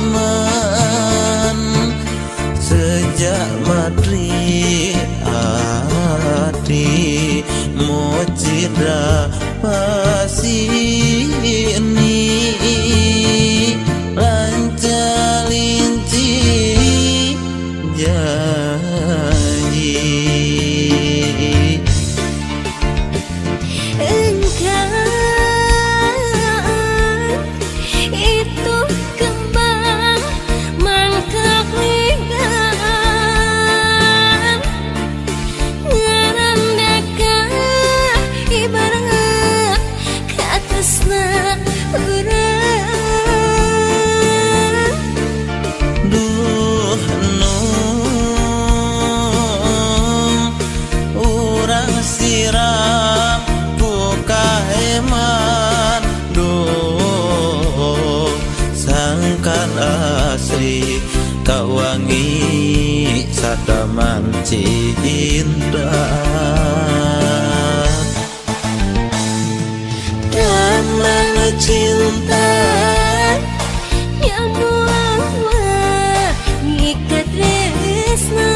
Paguneman sejak madri hati mocida pasini lanca linci janji. Engkau itu kembang mangkak ligan ngarandaka ibarat katresna urang. Duh nung urang siram ku kaheman, duh sangkan asri kawangi sataman cinta. Taman cinta Nyamuang ngikat tresna,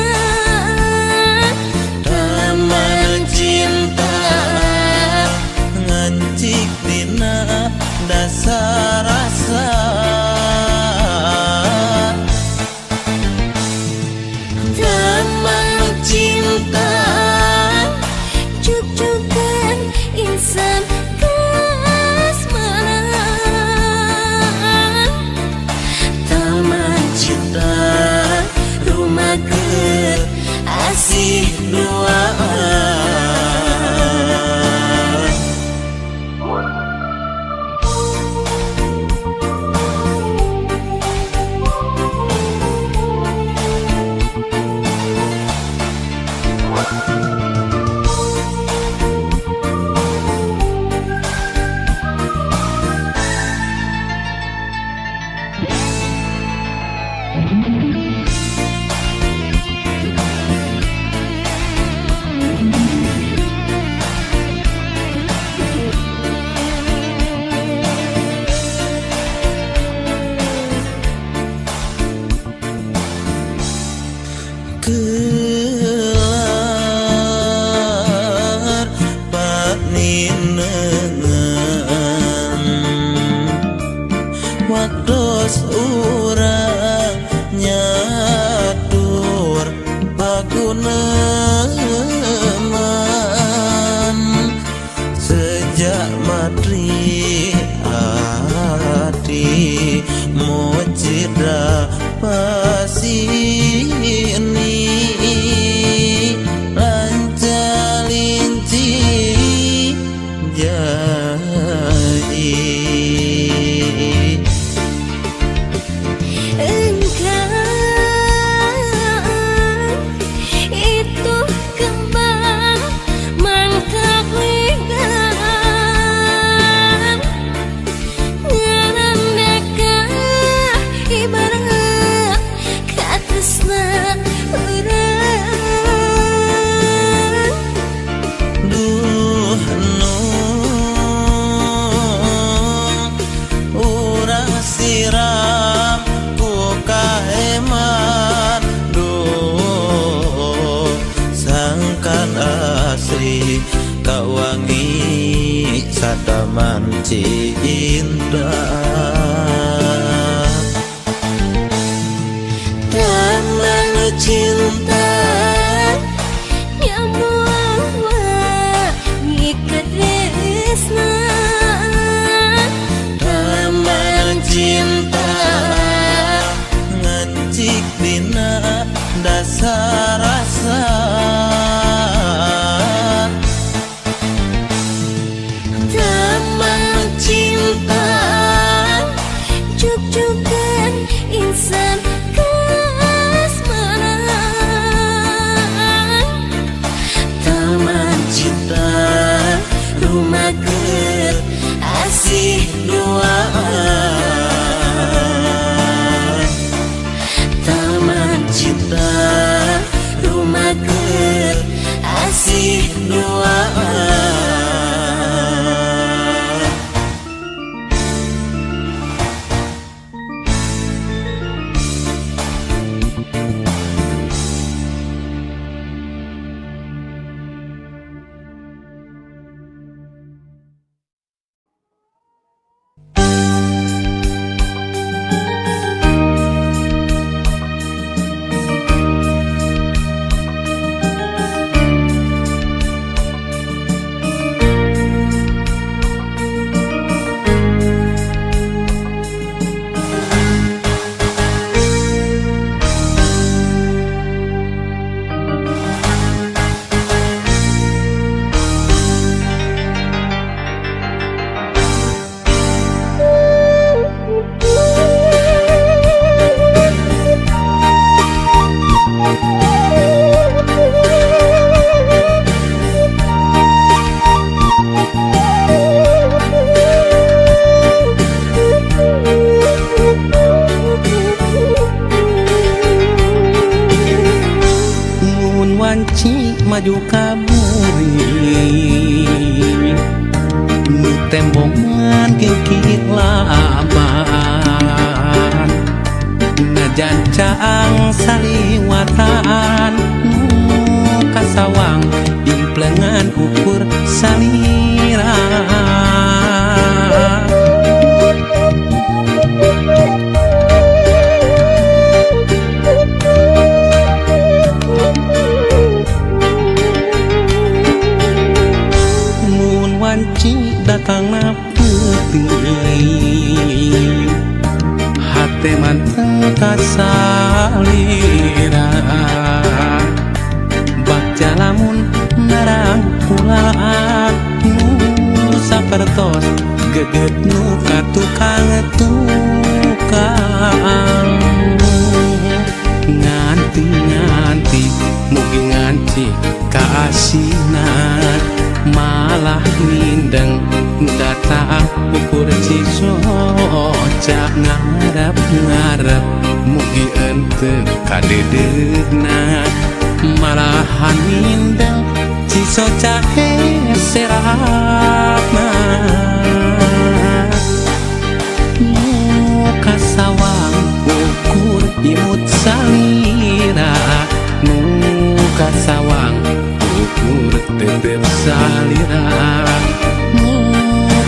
taman cinta ngancik dina dasar rasa. Taman cinta cuk-cukan insan kasmaran. Taman cinta rumah ke asih duaan. Kelar paninengan waktos urang nyatur paguneman sejak madri hati mocida pasini lanca linci janji. Engkau itu kembang mangkak ligan ngarandaka ibarat katresna urang. Duh nung urang siram ku kaheman, duh sangkan asri kawangi sataman cinta. Taman cinta Nyamuang ngikat tresna, taman cinta ngancik dina dasar rasa. Taman cinta cuk-cukan insan kasmaran. Taman cinta rumah ke asih duaan. Taman cinta rumah ke asih duaan. maju ka buri nu tembongan kikit laban najan caang saliwatan nu kasawang implengan ukur salira. Mun wanci datangna peuting hate manteng kasalira bagja lamun narangkulaan nu sapertos geget nu ka tukang tukang nganti nganti mugi nganti kaasinan malah mindeng datang ukur cisoca ngarep ngarep mugi ente kadedeuna malahan mindeng cisoca heseratna nu kasawang ukur imut salira nu kasawang ukur tetep salira nu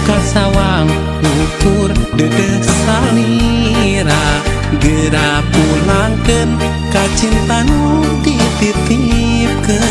kasawang ukur dedeh salira geura pulangkeun ka cinta nu dititipkeun.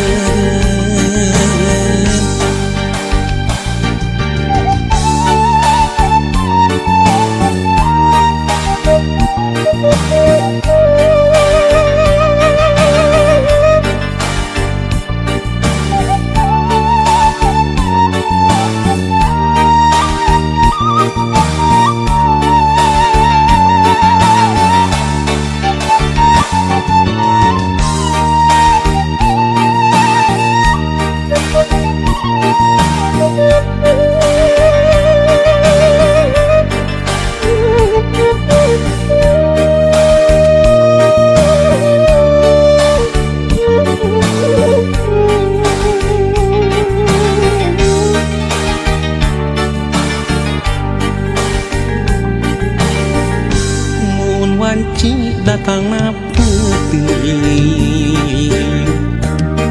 Wanci datangna peuting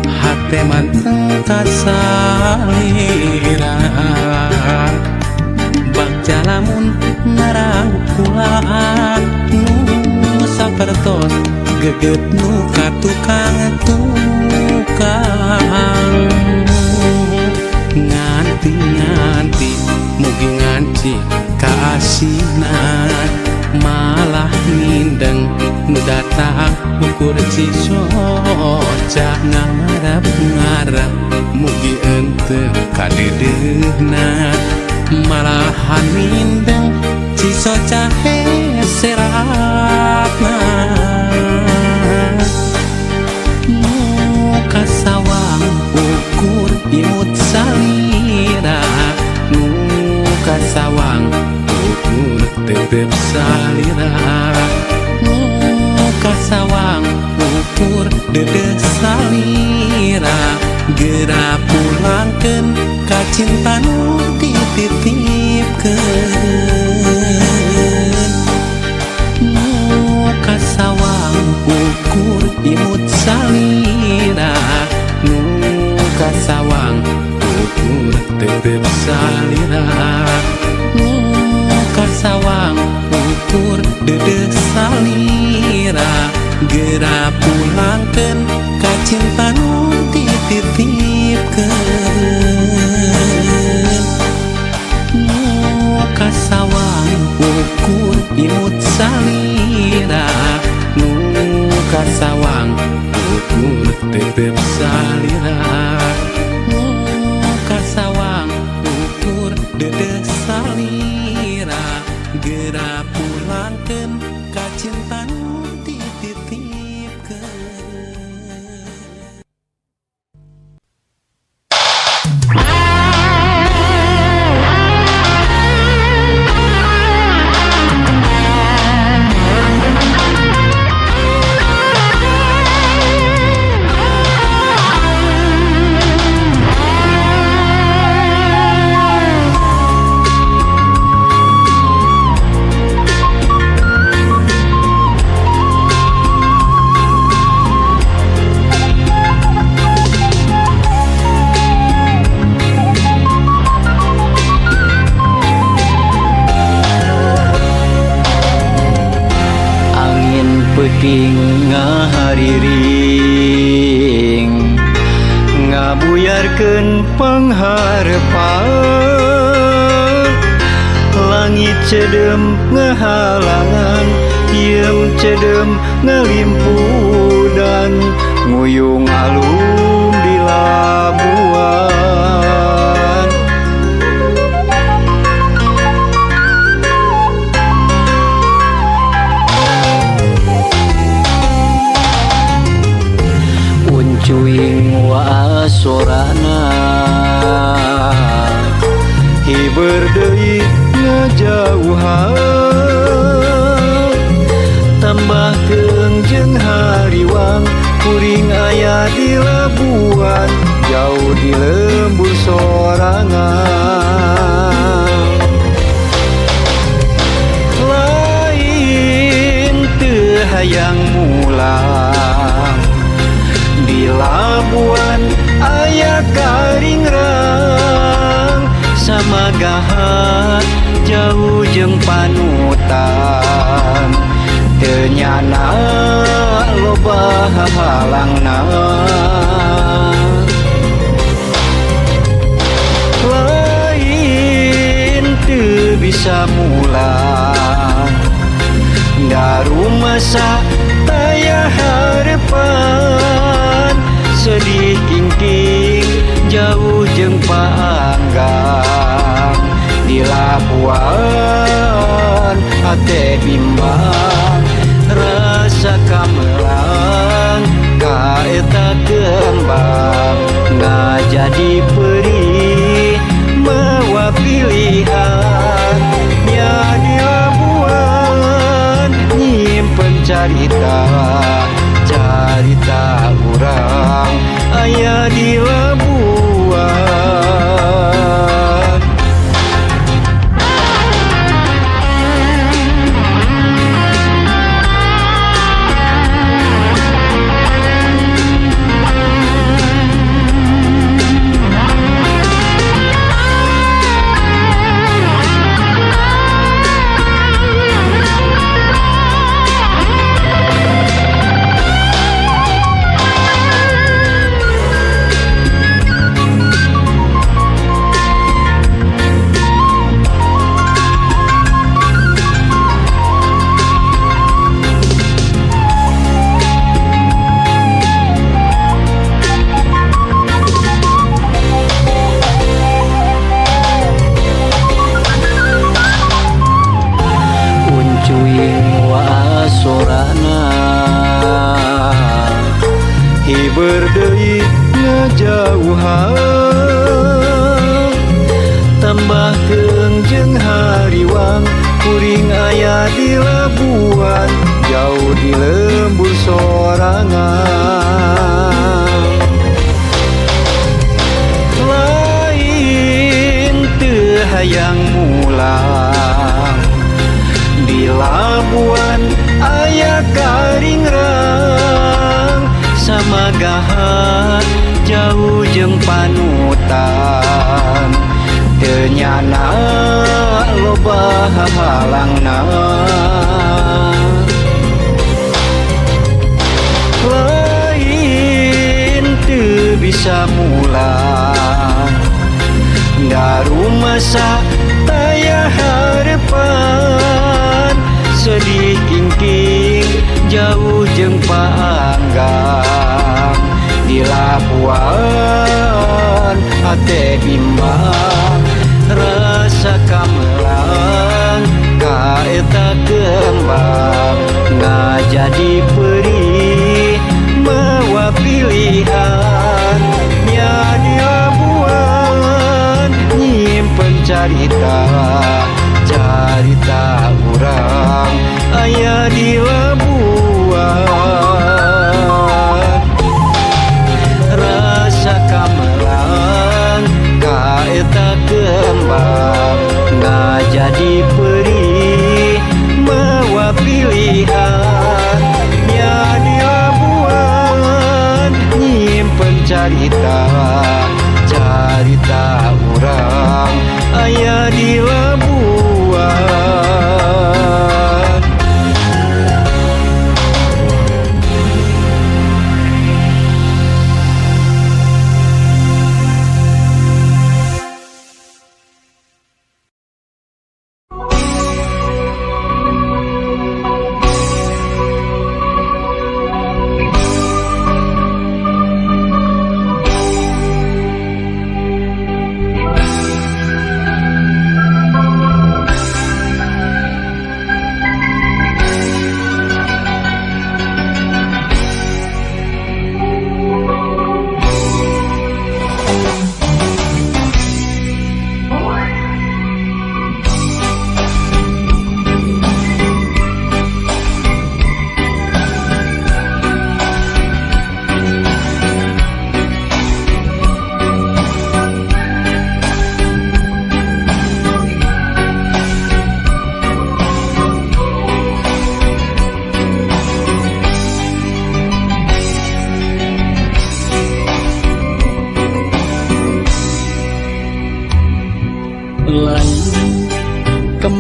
hate manteng kasalira bagja lamun narangkulaan nu sapertos geget nu ka tukang tukang nganti nganti mugi nganti kaasinan malah mindeng nu datang ukur cisoca ngarep ngarep mugi ente kadedeuna malahan mindeng cisoca heseratna nu kasawang ukur imut salira nu kasawang ukur tetep salira nu kasawang ukur dedeh salira geura pulangkeun ka cinta nu dititipkeun nu kasawang ukur imut salira nu kasawang ukur tetep salira nu kasawang ukur dedeh salira geura pulangkeun ka cinta nu dititipkeun nu kasawang ukur imut salira nu kasawang ukur tetep salira nu kasawang ukur dedeh salira geura pulangkeun ka cinta nu dititipkeun. Kingking ngahariring ngabuyarkeun pangharepan. Langit cedem ngahalangan, hieum cedem ngalimpudan, nguyung alum di Labuan. Uncuing waasorana hiber deui ngajauhan, tambah keung jeung hariwang, kuring aya di Labuan, jauh di lembur sorangan. Lain teu hayang mulang di Labuan aya karingrang, samagahan jauh jeung panutan, teu nyana loba hahalangna. Lain teu bisa mulang darumasa taya harepan, sedih kingking jauh jeung paanggang di Labuan hate bimbang, rasa kamelang ka eta kembang, ngajadi perih mawa pilihan nya di Labuan, nyimpen carita carita urang aya di Labuan. Uncuing waasorana hiber deui ngajauhan, tambah keung jeung hariwang, kuring aya di Labuan, jauh di lembur sorangan. Lain teu hayang mulang di Labuan aya karingrang, samagahan jauh jeung panutan, teu nyana loba hahalangna. Lain teu bisa mulang darumasa taya harepan, sedih kingking jauh jeung paanggang di Labuan hate bimbang, rasa kamelang ka eta kembang, ngajadi perih mawa pilihan nya di Labuan, nyimpen carita carita urang aya di Labuan. Rasa kamelang ka eta kembang, ngajadi perih mawa pilihan nya di Labuan, nyimpen carita carita urang aya di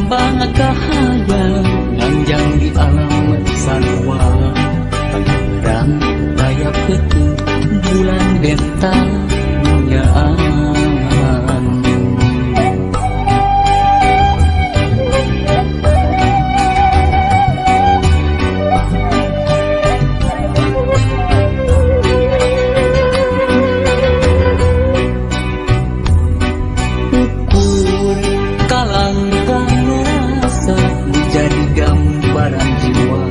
Kembang kahayang nganjang di alam sarua. Terang daya peuting bulan bentang nyaan. Ukur kalangkang rasa jadi gambaran jiwa.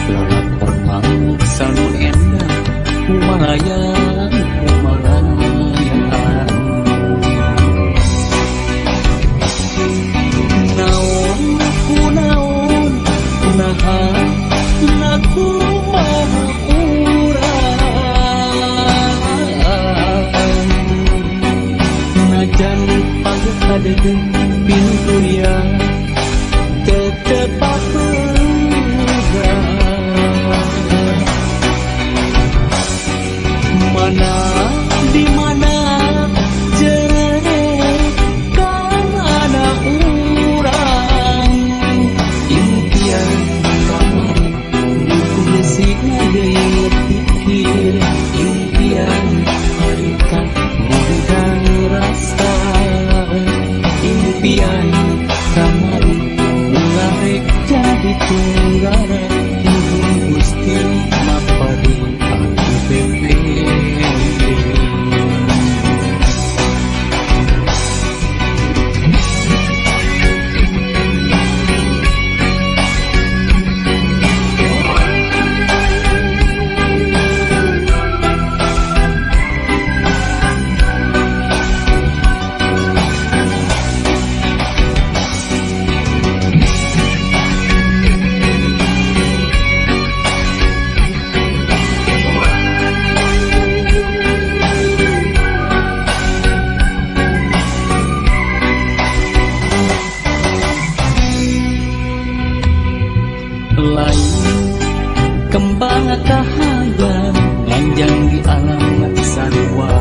Lalakon mangsa nu endah kumalayang kumalayan. Naon ku naon naha na kumaha urang. Najan pagkadede pinuturya tetep papegang. Mana di mana jere kana urang. Impian kamari dikusi deui pikir. Impian harita ngundang rasa. Impian kamari ulah rek jadi tunggara. Nuhun Gusti mapari aku bebe. Lain kembang kahayang nganjang di alam sarua.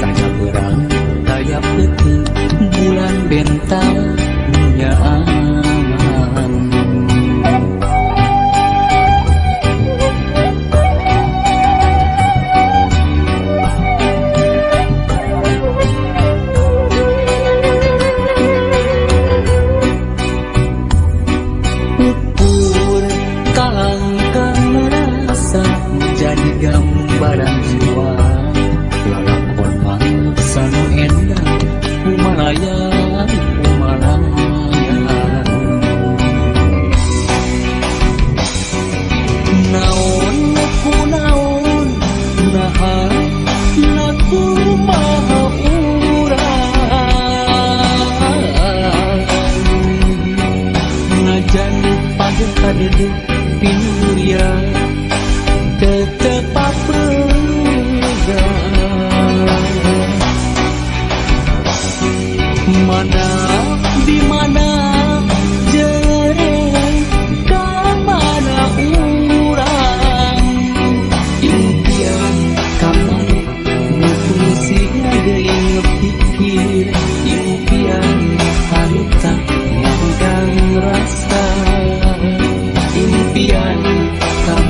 Daya berang daya peuting bulan bentang nyaan. Ukur kalangkang rasa jadi gambaran jiwa. Lalakon mangsa nu endah kumalayang kumalayan. Naon ku naon naha na kumaha urang. Najan pagkadede pinuria tetep papegang. Mana di mana jere kamana urang. Impian kamari nu fungsi deui pikir. Impian harita ngundang rasa. Impian kamari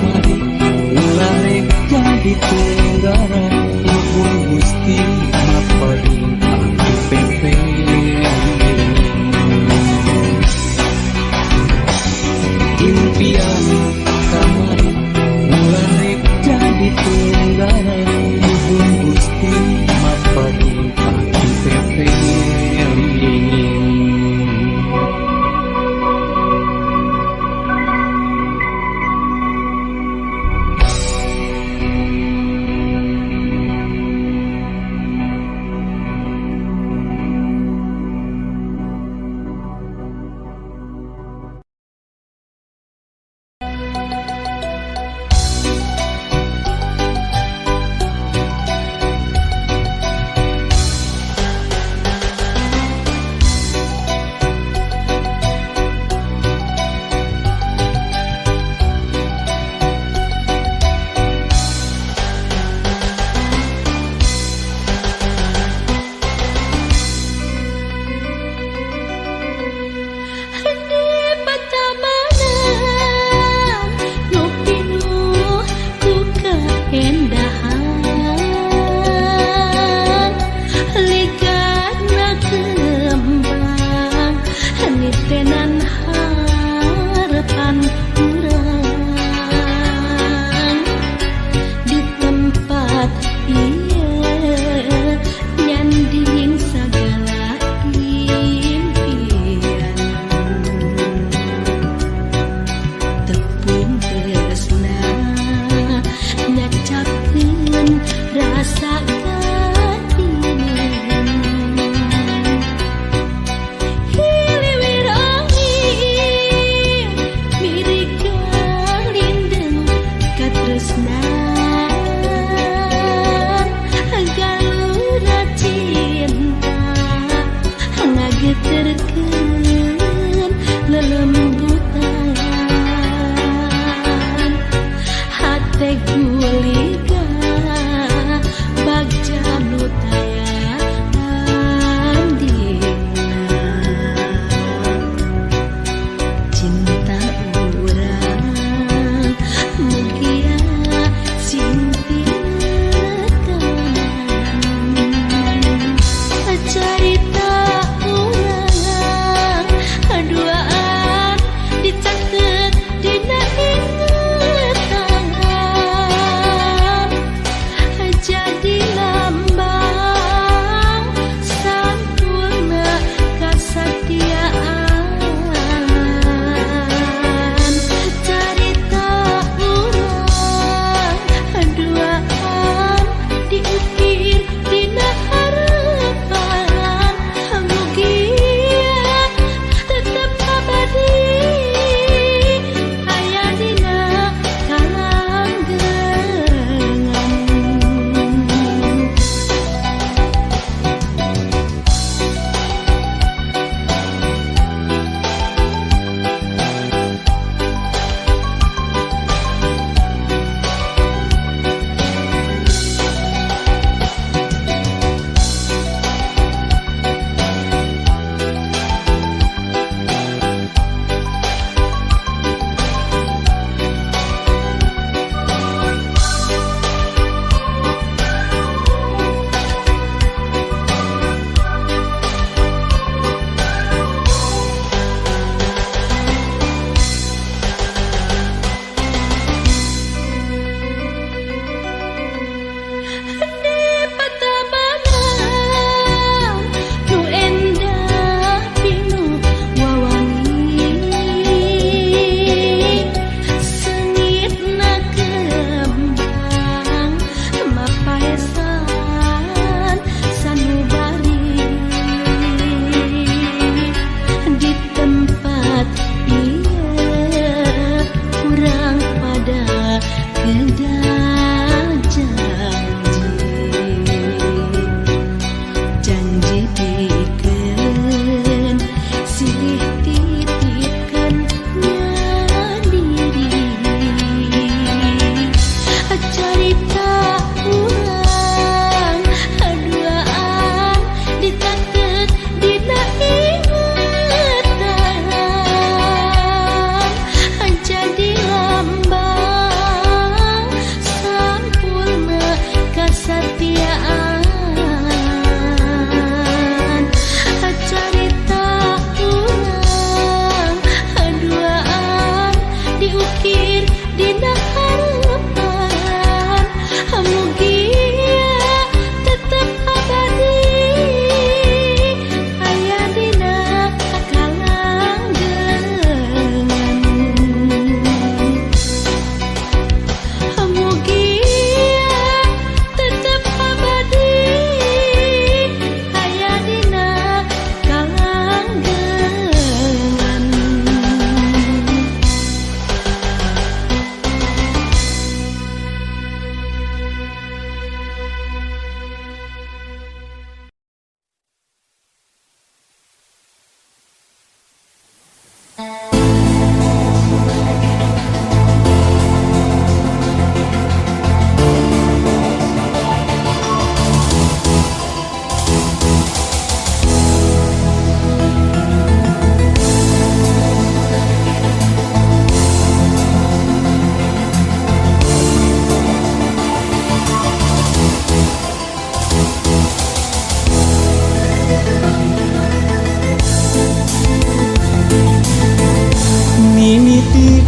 Ngadenan harapan urang di tempat ieu nyanding sagala impian. Tepung tresna nyacapkeun rasa katinen. Hiliwir angin.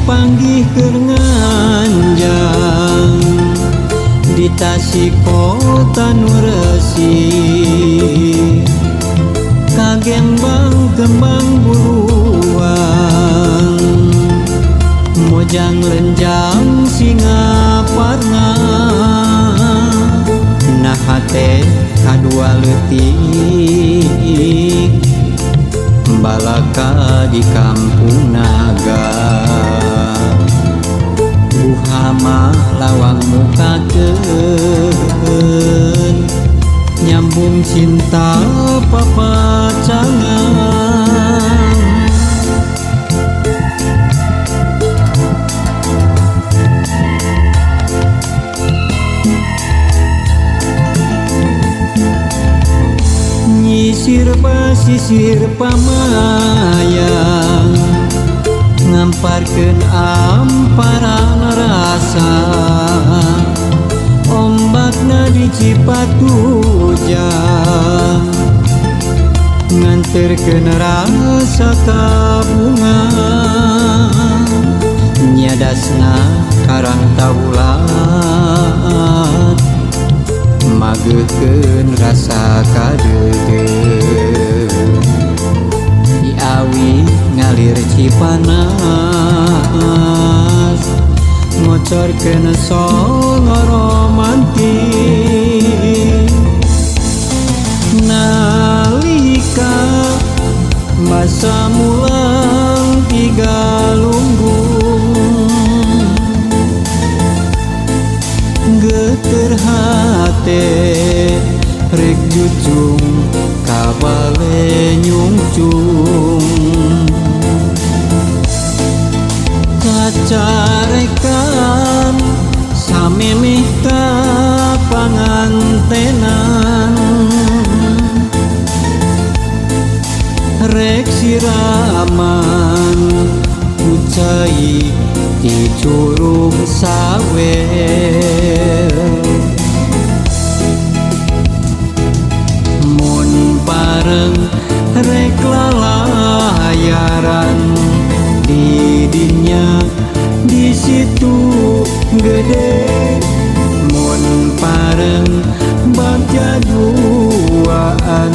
Papanggih keur nganjang di Tasik kota nu resik, kagembang kembang buruan, mojang lenjang singaparna. Nah hate kadua leutik balaka di kampung naga. Buhama lawang mukakeun, nyambung cinta papacangan. Nyisir pasisir pamayang, ngamparkeun amparan rasa, ombakna di Cipatujah, nganterkeun rasa kabunga. Nyadasna karang taulat, mageukeun rasa kadeudeuh. Di awi ngalir Cipanas, ngocorkeun songo romantis. Nalika masa mulang tiga lunggung, geter hate rek jucung kabale nyungcung. Kacarekan samemeh ka pangantenan, rek siraman ku cai ti curug Sawel. Mun bareng rek lalayaran di dinya di situ gede, mun pareng bagja duaan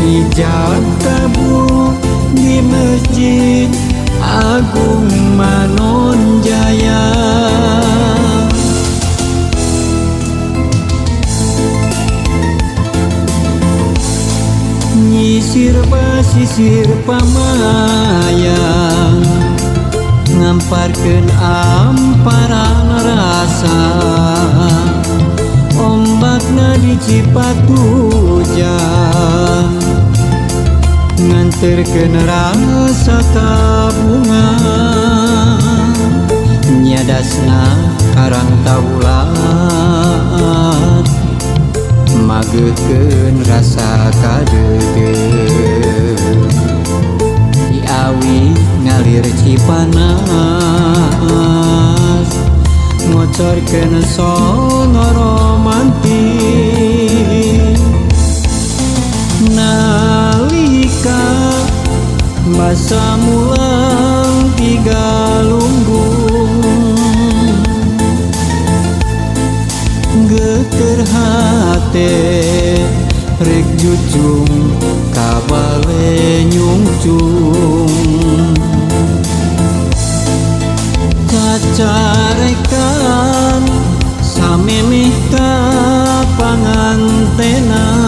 ijab kabul di Masjid Agung Manonjaya. Nyisir pasisir pamayang, ngamparkeun amparan rasa, ombakna di Cipatujah, nganterkeun rasa kabunga. Nyadasna karang taulat, mageukeun rasa kadeudeuh. Di awi ngalir Cipanas, ngocorkeun songo romantis. Nalika masa mulang tiga lunggung, geter hate rek jucung kabale nyungcung. Kacarekan samemeh ka pangantenan.